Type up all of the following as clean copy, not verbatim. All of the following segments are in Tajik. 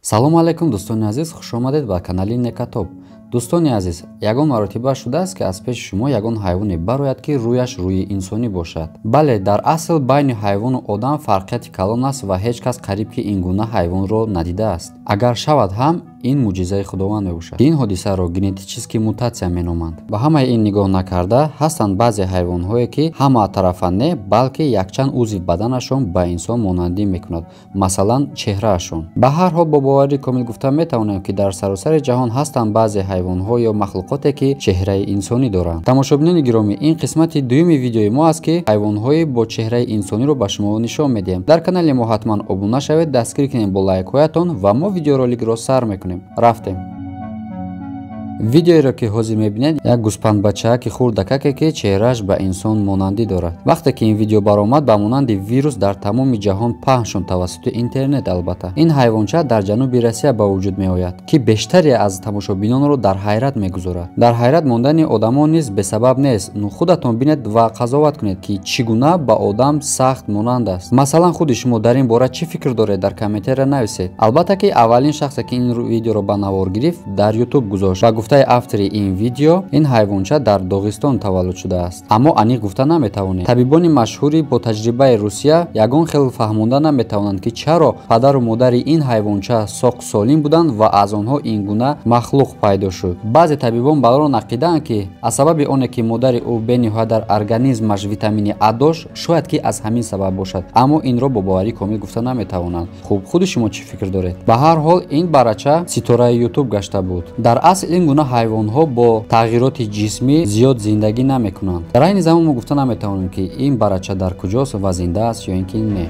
Салом алейкум, дӯстони азиз, хуш омадед ба канали Некатоб. Дӯстони азиз, ягон маротиба шудааст, ки аз пеши шумо ягон ҳайвоне барояд, ки рӯяш рӯи инсонӣ бошад. Бале, дар асл байни ҳайвону одам фарқияти калон аст ва ҳеҷ кас қариб ки ин гуна ҳайвонро надидааст. Агар шавад ҳам, ин мӯъҷизаи худованд мебошад. Ин ҳодисаро генетически мутатсия меноманд. Ба ҳамаи ин нигоҳ накарда, ҳастанд баъзе ҳайвонҳое, ки ҳаматарафа не, балки якчанд узви баданашон ба инсон монандӣ мекунад, масалан чеҳраашон. Ба ҳар ҳол бо боварии комил гуфта метавонем, ки дар саросари ҷаҳон ҳастанд баъзе ҳайвонҳо ё махлуқоте, ки чеҳраи инсонӣ доранд. Тамошобинони гиромӣ, ин қисмати дуюми видеои мо аст, ки ҳайвонҳои бо чеҳраи инсониро ба шумо нишон медиҳем. Дар канали мо ҳатман обуна шавед, дастгирӣ кунед бо лайкҳоятон ва мо видеороликро сар мекунем. Рафтем. Видеоеро, ки ҳозир мебинед, як гӯспандбачааки хурдакаке, ки чеҳрааш ба инсон монандӣ дорад. Вақте ки ин видео баромад, ба монанди вирус дар тамоми ҷаҳон паҳн шуд тавассути интернет. Албатта, ин ҳайвонча дар ҷануби Россия ба вуҷуд меояд, ки бештаре аз тамошобинонро дар ҳайрат мегузорад. Дар ҳайрат мондани одамон низ бесабаб нест. Худатон бинед ва қазоват кунед, ки чӣ гуна ба одам сахт монанд аст. Масалан, худи шумо дар ин бора чӣ фикр доред, дар комментария нависед. Албатта, ки аввалин шахсе, ки ин видеоро ба навор гирифт, дар Ютуб гузошт. Ба гуфтаи автори ин видео, ин ҳайвонча дар Доғистон таваллуд шудааст, аммо аниқ гуфта наметавонем. Табибони машҳури бо таҷрибаи Русия ягон хел фаҳмонда наметавонанд, ки чаро падару модари ин ҳайвонча соқ солим буданд ва аз онҳо ин гуна махлуқ пайдо шуд. Баъзе табибон бар он ақидаанд, ки аз сабаби оне ки модари ӯ бениҳоят дар организмаш витамини А дошт, шояд ки аз ҳамин сабаб бошад, аммо инро бо боварии комил гуфта наметавонанд. Хуб, худи шумо чӣ фикр доред? Ба ҳар ҳол, ин барача ситораи Ютуб гашта буд. Дар асл ин гуна ҳайвонҳо бо тағйироти ҷисмӣ зиёд зиндагӣ намекунанд. Дар айни замон мо гуфта наметавонем, ки ин барача дар куҷост ва зинда аст ё ин ки не.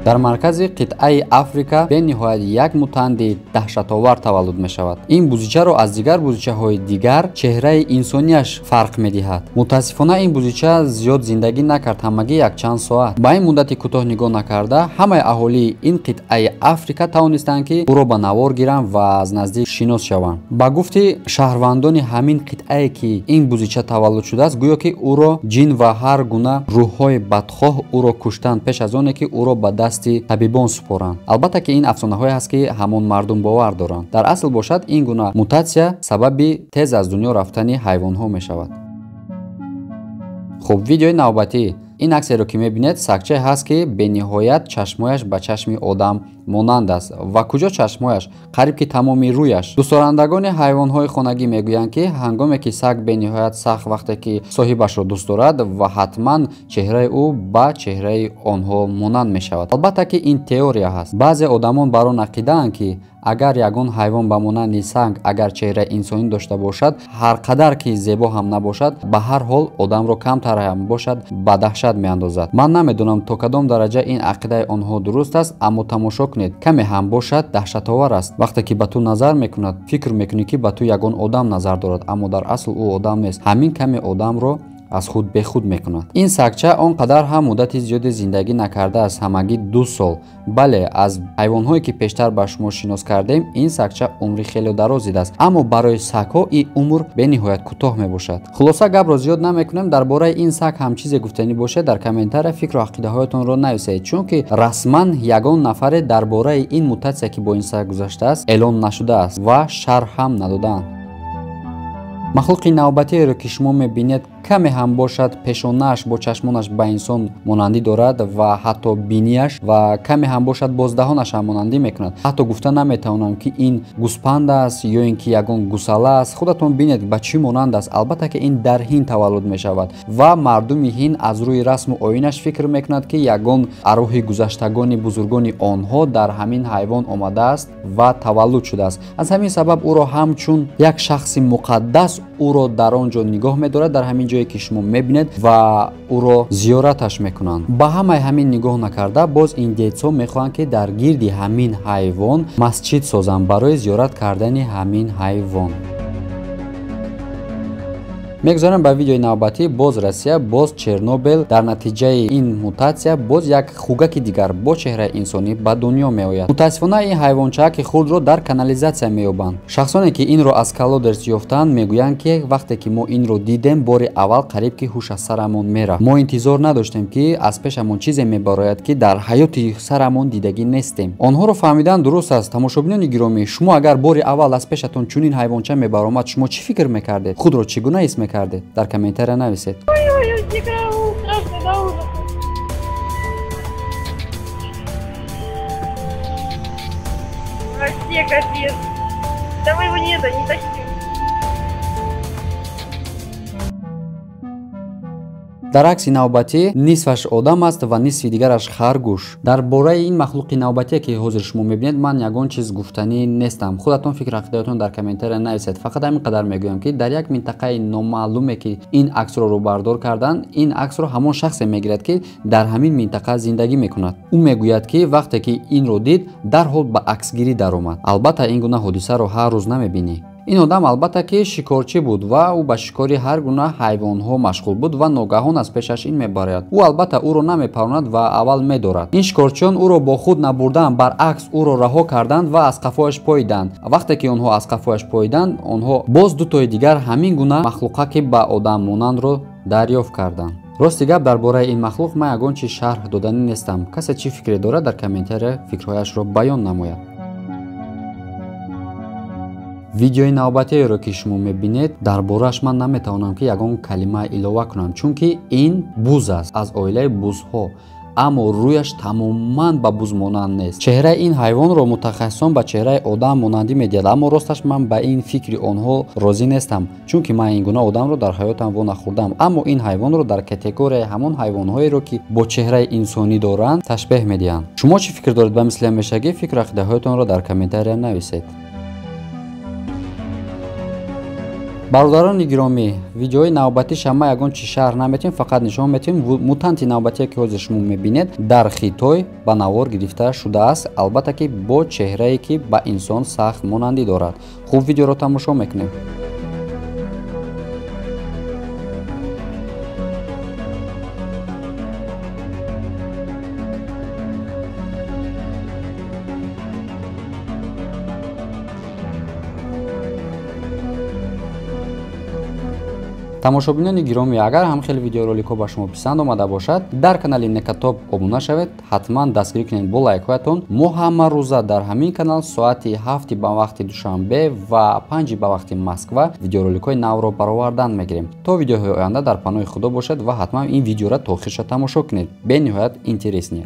Дар маркази қитъаи Африка бениҳоят як мутанди даҳшатовар таваллуд мешавад. Ин бузичаро аз дигар бузичаҳои дигар чеҳраи инсонияш фарқ медиҳад. Мутаассифона, ин бузича зиёд зиндагӣ накард, ҳамагӣ якчанд соат. Ба ин муддати кӯтоҳ нигоҳ накарда, ҳамаи аҳолии ин қитъаи Африка тавонистанд, ки ӯро ба навор гиранд ва аз наздик шинос шаванд. Ба гуфти шаҳрвандони ҳамин қитъае, ки ин бузича таваллуд шудааст, гӯё ки ӯро ҷин ва ҳар гуна рӯҳҳои бадхоҳ ӯро куштанд пеш аз оне ки ӯро ба даст табибон супоранд. Албатта, ки ин афсонаҳое ҳаст, ки ҳамон мардум бовар доранд. Дар асл бошад, ин гуна мутатсия сабаби тез аз дунё рафтани ҳайвонҳо мешавад. Хуб, видеои навбатӣ. Ин аксеро, ки мебинед, сагчае ҳаст, ки бениҳоят чашмояш ба чашми одам монанд аст. Ва куҷо чашмояш? Қариб ки тамоми рӯяш. Дӯстдорандагони ҳайвонҳои хонагӣ мегӯянд, ки ҳангоме ки саг бениҳоят сахт вақте ки соҳибашро дӯст дорад, ва ҳатман чеҳраи ӯ ба чеҳраи онҳо монанд мешавад. Албатта, ки ин теория ҳаст. Баъзе одамон бар он ақидаанд, ки агар ягон ҳайвон ба монанди санг агар чеҳраи инсонӣ дошта бошад, ҳар қадар ки зебо ҳам набошад, ба ҳар ҳол одамро камтар ҳам бошад ба даҳшат меандозад. Ман намедонам, то кадом дараҷа ин ақидаи онҳо дуруст аст, аммо тамошо кунед, каме ҳам бошад даҳшатовар аст. Вақте ки ба ту назар мекунад, фикр мекунӣ, ки ба ту ягон одам назар дорад, аммо дар асл ӯ одам нест. Ҳамин каме одамро аз худ бехуд мекунад. Ин сагча он қадар ҳам муддати зиёде зиндагӣ накардааст, ҳамагӣ 2 сол. Бале, аз ҳайвонҳое, ки пештар ба шумо шинос кардем, ин сагча умри хеле дароз дидааст, аммо барои сагҳо ин умр бениҳоят кӯтоҳ мебошад. Хулоса, гапро зиёд намекунем. Дар бораи ин саг ҳам чизе гуфтанӣ бошед, дар комментария фикру ақидаҳоятонро нависед, чунки расман ягон нафаре дар бораи ин мутатсия, ки бо ин саг гузаштааст, эълон нашудааст ва шарҳ ҳам надодаанд. Махлуқи навбатиеро, ки шумо мебинед, каме ҳам бошад пешонааш бо чашмонаш ба инсон монандӣ дорад ва ҳатто бинияш ва каме ҳам бошад боз даҳонаш ҳам монандӣ мекунад. Ҳатто гуфта наметавонам, ки ин гӯспанд аст ё ин ки ягон гусала аст. Худатон бинед, ба чӣ монанд аст. Албатта, ки ин дар Ҳинд таваллуд мешавад ва мардуми Ҳинд аз рӯи расму оинаш фикр мекунад, ки ягон арвоҳи гузаштагони бузургони онҳо дар ҳамин ҳайвон омадааст ва таваллуд шудааст. Аз ҳамин сабаб ӯро ҳамчун як шахси муқаддас ӯро дар он ҷо нигоҳ медорад, дар ҳамин ҷое, ки шумо мебинед, ва ӯро зиёраташ мекунанд. Ба ҳамаи ҳамин нигоҳ накарда, боз индейтсҳо мехоҳанд, ки дар гирди ҳамин ҳайвон масҷид созанд барои зиёрат кардани ҳамин ҳайвон. Мегузарем ба видеои навбатӣ. Боз Россия, боз Чернобел. Дар натиҷаи ин мутатсия боз як хугаки дигар бо чеҳраи инсонӣ ба дунё меояд. Мутаассифона ин ҳайвончааки хурдро дар канализатсия меёбанд. Шахсоне ки инро аз колодец ёфтанд мегӯянд, ки вақте ки мо инро дидем, бори аввал қариб ки ҳуш аз сарамон мерафт. Мо интизор надоштем, ки аз пешамон чизе мебарояд, ки дар ҳаёти сарамон дидагӣ нестем. Онҳоро фаҳмидан дуруст аст. Тамошобинони гиромӣ, шумо агар бори аввал аз пешатон чунин ҳайвонча мебаромад, шумо чӣ фикр мекардед? Худро чӣ гуна ҳис мекардед? Дар комментария нависед. Вообще капец. Да мы его не тащим. Дар акси навбатӣ нисфаш одам аст ва нисфи дигараш харгӯш. Дар бораи ин махлуқи навбатие, ки ҳозир шумо мебинед, ман ягон чиз гуфтанӣ нестам. Худатон фикр ақидаятон дар комментария нависед. Фақат ҳамин қадар мегӯям, ки дар як минтақаи номаълуме, ки ин аксро рӯбардор карданд, ин аксро ҳамон шахсе мегирад, ки дар ҳамин минтақа зиндагӣ мекунад. Ӯ мегӯяд, ки вақте ки инро дид, дарҳол ба аксгирӣ даромад. Албатта ин гуна ҳодисаро ҳар рӯз намебинӣ. Ин одам албатта ки шикорчӣ буд ва ӯ ба шикори ҳар гуна ҳайвонҳо машғул буд ва ногаҳон аз пешаш ин мебарояд. Ӯ албатта ӯро намепаронад ва аввал медорад. Ин шикорчиён ӯро бо худ набурданд, баръакс ӯро раҳо карданд ва аз қафояш поиданд. Вақте ки онҳо аз қафояш поиданд, онҳо боз дутои дигар ҳамин гуна махлуқа, ки ба одам монандро дарёфт карданд. Рости гап, дар бораи ин махлуқ ман ягон чиз шарҳ доданӣ нестам. Касе чӣ фикре дорад, дар комментария фикрҳояшро баён намояд. Видеои навбатиеро, ки шумо мебинед, дар борааш ман наметавонам, ки ягон калима илова кунам, чунки ин буз аст, аз оилаи бузҳо, аммо рӯяш тамоман ба буз монанд нест. Чеҳраи ин ҳайвонро мутахассисон ба чеҳраи одам монандӣ медиҳад, аммо росташ ман ба ин фикри онҳо розӣ нестам, чунки ман ин гуна одамро дар ҳаётам во нахӯрдам. Аммо ин ҳайвонро дар категорияи ҳамон ҳайвонҳоеро, ки бо чеҳраи инсонӣ доранд, ташбеҳ медиҳанд. Шумо чӣ фикр доред ба мисли ҳамешагӣ? Фикру ақидаҳоятонро дар комментария нависед. Бародарони гиромӣ, видеои навбатӣ шама ягон чи шарҳ наметем, фақат нишон метем. Мутанти навбатие, ки ҳозир шумо мебинед, дар Хитой ба навор гирифта шудааст, албатта ки бо чеҳрае, ки ба инсон сахт монандӣ дорад. Хуб, видеоро тамошо мекунем. Тамошобинони гиромӣ, агар ҳам хеле видеороликҳо ба шумо писанд омада бошад, дар канали Некатоп обуна шавед, ҳатман дастгирӣ кунед бо лайкҳоятон. Мо ҳама рӯза дар ҳамин канал соати 7 ба вақти Душанбе ва 5 ба вақти Москва видеороликҳои навро баровардан мегирем. То видеоҳои оянда дар паноҳи Худо бошед ва ҳатман ин видеоро то охирша тамошо кунед. Бениҳоят интересне.